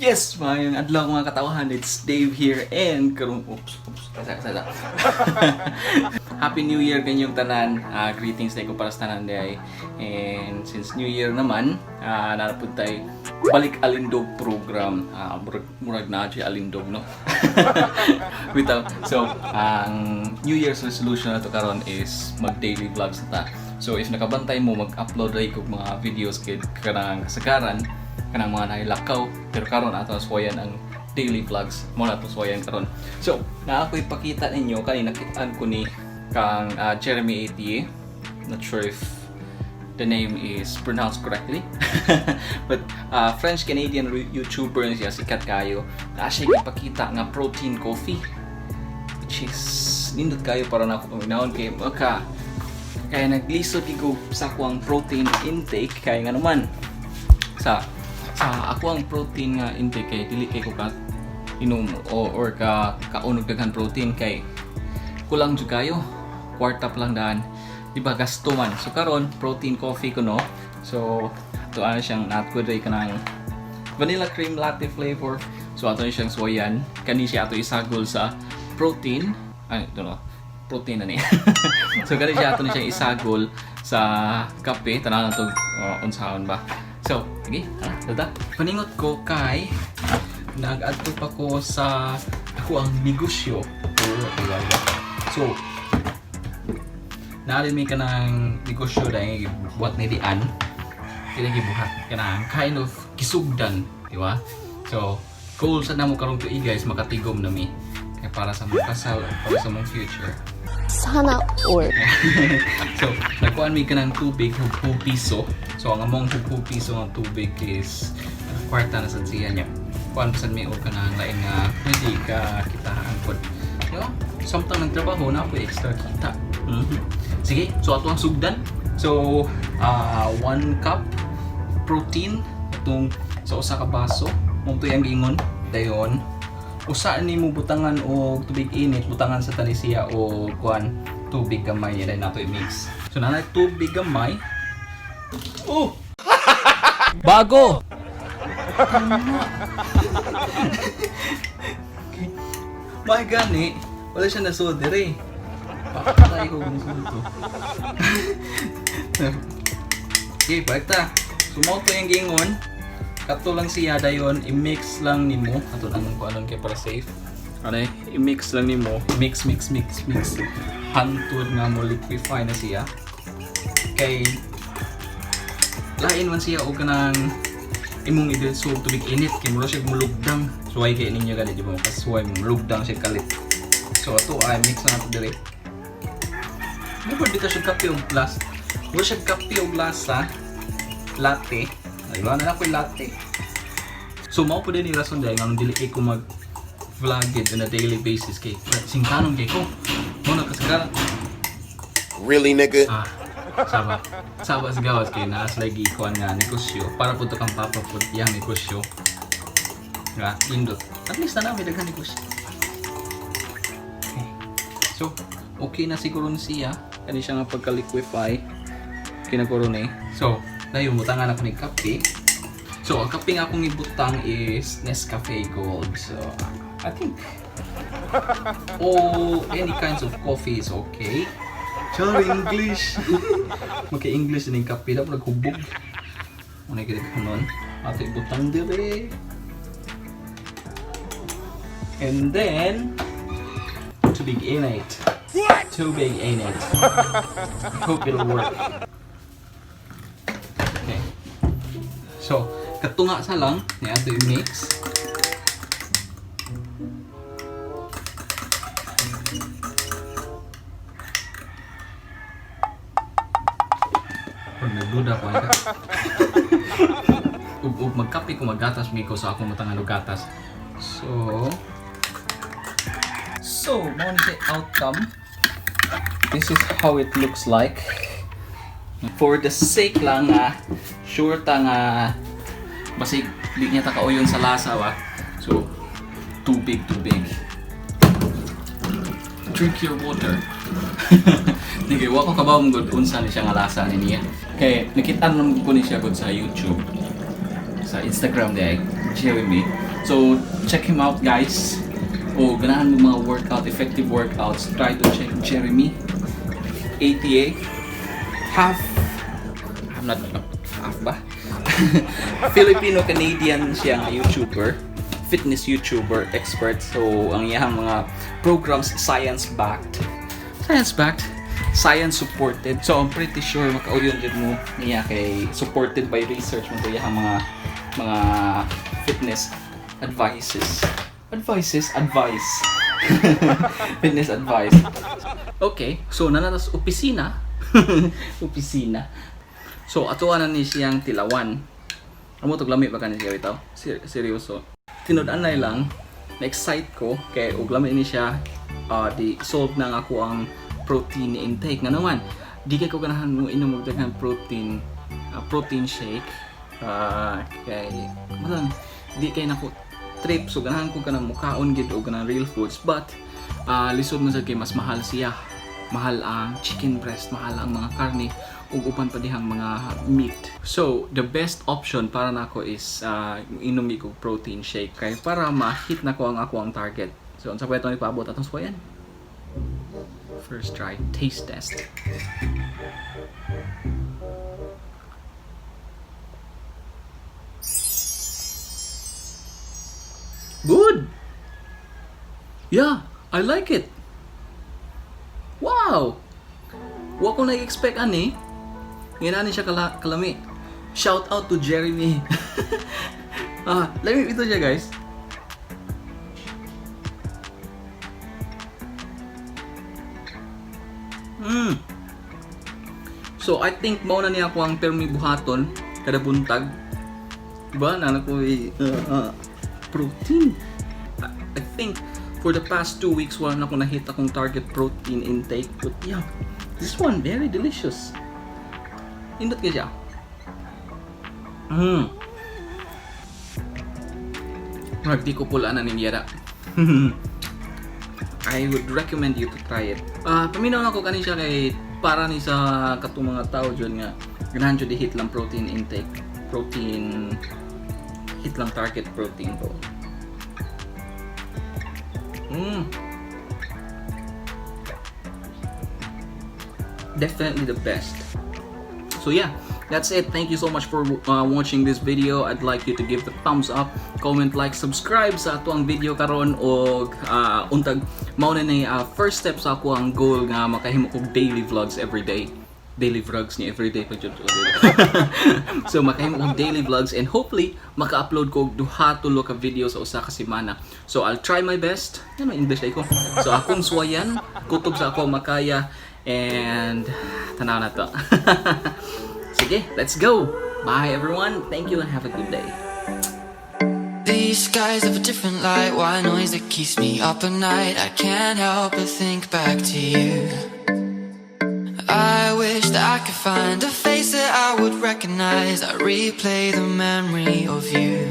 Yes, maayong adlaw, mga katawahan. It's Dave here and karong, oops, oops, asa asa. Asa. Happy New Year kanyong tanan. Greetings na ko para sa tanan diay. And since New Year naman, naa pud tay Balik Alindog program. Murag na siya alindog, no? Bitaw. So, ang New Year's resolution na to karon is mag daily vlogs na ta. So, if nakabantay mo, mag-upload ray kog mga videos kay kanang kasagaran kanang mga nailakaw, pero karon ato suwayan ang daily vlogs mo na to suwayan karon. So naa ko ipakita ninyo kani, nakitaan ko ni kang Jeremy ATA. Not sure if the name is pronounced correctly, but French Canadian YouTuber ni siya, sikat kayo na siya. Ipakita nga protein coffee, which is nindot kayo para na ako paminawon kay maka kaya naglisod ko sa ako ang protein intake, kaya nga naman sa ako ang protein nga intake kay dili kay ko ka inom o or ka kaon og daghan protein kay kulang jud kayo, kwarta pa lang daan, di ba, gasto man. So karon protein coffee ko, no? So ato ano siyang not good ray kanang vanilla cream latte flavor. So ato ni siyang suwayan. Kani siya ato isagol sa protein. Ay, ito no, protein na ni. So kani siya ato ni siyang isagol sa kape. Tanaw na to unsaon ba. So sige, tara dada. Paningot ko kay nag-adto pa ko sa ako ang negosyo. So naa mi kanang negosyo dahil buhat ni dian kini gibuhat kanang kind of kisugdan, di ba? So goal sa namo karong tuig, guys, makatigom na mi kay para sa mong kasal o para sa mong future. Sana all. So nagkuan mi kanang tubig hugpo piso. So ang among hugpo piso nga tubig is kwarta na sad siya niya. Kuan pa sad mi og kanang lain nga pwede ka kitaan pod. Yo, samtang nagtrabaho na po extra kita. Sige, so ato ang sugdan. So 1 cup protein itong sa usa ka baso mo to yung giingon. Dayon usa ni mo butangan og tubig init, butangan sa tani siya og kuan, tubig gamay niya, nato i-mix. So nanay tubig gamay. Oh, Bago! My gani wala siya nasud diri. Patay ko kung nasud to. Okay, balik ta. So mao to yung giingon. Kato lang siya, dayon i-mix lang nimo. Ato lang ko anon kay para safe. Ano, i-mix lang nimo, mix, mix, mix, mix hantod nga mo liquefy na siya. Kay lain man siya og kanang imong i-dissolve tubig init kay mura siya mulugdang. Suway kay ninyo gani, di ba? Kasuway, mulugdang siya kalit. So ato ay mix na nato diri. Mo dito siya kape og lasa. Mura siya kape og lasa latte. Ay ba na ako latte. So mao po din ni rason dahil nga dili kay ko mag vlog it on a daily basis kay singkanon kay ko mo na kasagaran. Really, nigga? Ah, saba. Saba sa gawas kay naas lagi kuan nga negosyo para po to kang papa po yang negosyo. Nga, indot. At least na namin daghan negosyo. Okay. So, okay na siguro ni siya. Kani siya nga pagka-liquefy. Kinaguro ni. So, dayon butangan ako ni kape. So, ang kape nga akong ibutang is Nescafe Gold. So, I think all any kinds of coffee is okay. Sorry, English. Maka-English ning kape dapat naghubog. Ano kaya kanon? Ato ibutang dire. And then tubig init. Tubig init. Hope it'll work. Okay. So, katunga sa lang ni ato i-mix. Pag nagduda ko ay ka. Ug magkape ko, maggatas mi ko sa akong matangan og gatas. So, mao ni siya outcome. This is how it looks like. For the sake lang nga sure ta nga basig di niya ta kauyon sa lasa ba. So, tubig, tubig. Drink your water. Sige, wa ko kabaw gud unsa ni siya nga lasa ni niya. Kay nakita naman ko ni siya gud sa YouTube. Sa Instagram di ay Jeremy. So, check him out, guys. O, ganahan mo mga workout, effective workouts, try to check Jeremy ATA. Half, I'm not, half ba? Filipino-Canadian siya nga YouTuber, fitness YouTuber expert. So, ang iyang mga programs science-backed. Science-backed? Science supported. So, I'm pretty sure makauyon jud mo niya kay supported by research mo to iyang mga fitness advices. Advices? Advice. Fitness advice. Okay, so naa na tas opisina. Opisina. So, atuan na ni siyang tilawan. Amo tog lami ba kani siya bitaw? Seryoso. Tinud-anay lang, na-excite ko kay og lami ni siya, di solve na nga ako ang protein intake. Nga naman, di kay ko ganahan mo inom og daghang protein shake, kay malang di kay nako trip, so ganahan ko kanang mukaon gid og kanang real foods, but lisod man sad kay mas mahal siya, mahal ang chicken breast, mahal ang mga karne ug uban pa dihang mga meat. So, the best option para nako is inom ko protein shake kay para ma-hit nako ang ako ang target. So, unsa pa itong ipaabot atong suwayan? First try, taste test. Good! Yeah, I like it. Wow! Wa ko na-expect ani. Ngayon ani siya kalami. Shout out to Jeremy. Ah, lami ito siya, guys. So I think mao na niya ako ang permi buhaton kada buntag. Diba? Naa ko protein. I think for the past 2 weeks wala na ako na-hit akong target protein intake. But yeah, this one very delicious. Indot kay siya. Murag di ko pula na ninyara. I would recommend you to try it. Ah, paminaw na ko kanin siya kay para ni sa katong mga tao dyan nga ganahan jud i-hit lang protein intake, protein hit lang target protein goal. Definitely the best. So yeah, that's it. Thank you so much for watching this video. I'd like you to give the thumbs up, comment, like, subscribe sa ato ang video karon og untag mao na ni first step sa ako ang goal nga makahimo kog daily vlogs every day. Daily vlogs ni every day pa jud. So makahimo kog daily vlogs and hopefully maka-upload ko duha tulo ka video sa usa ka semana. So I'll try my best. Ano English ay ko? So akong suwayan, kutob sa ako makaya and tanaw na to. Sige, let's go. Bye, everyone. Thank you and have a good day. These skies have a different light. Why noise that keeps me up at night? I can't help but think back to you. I wish that I could find a face that I would recognize. I replay the memory of you.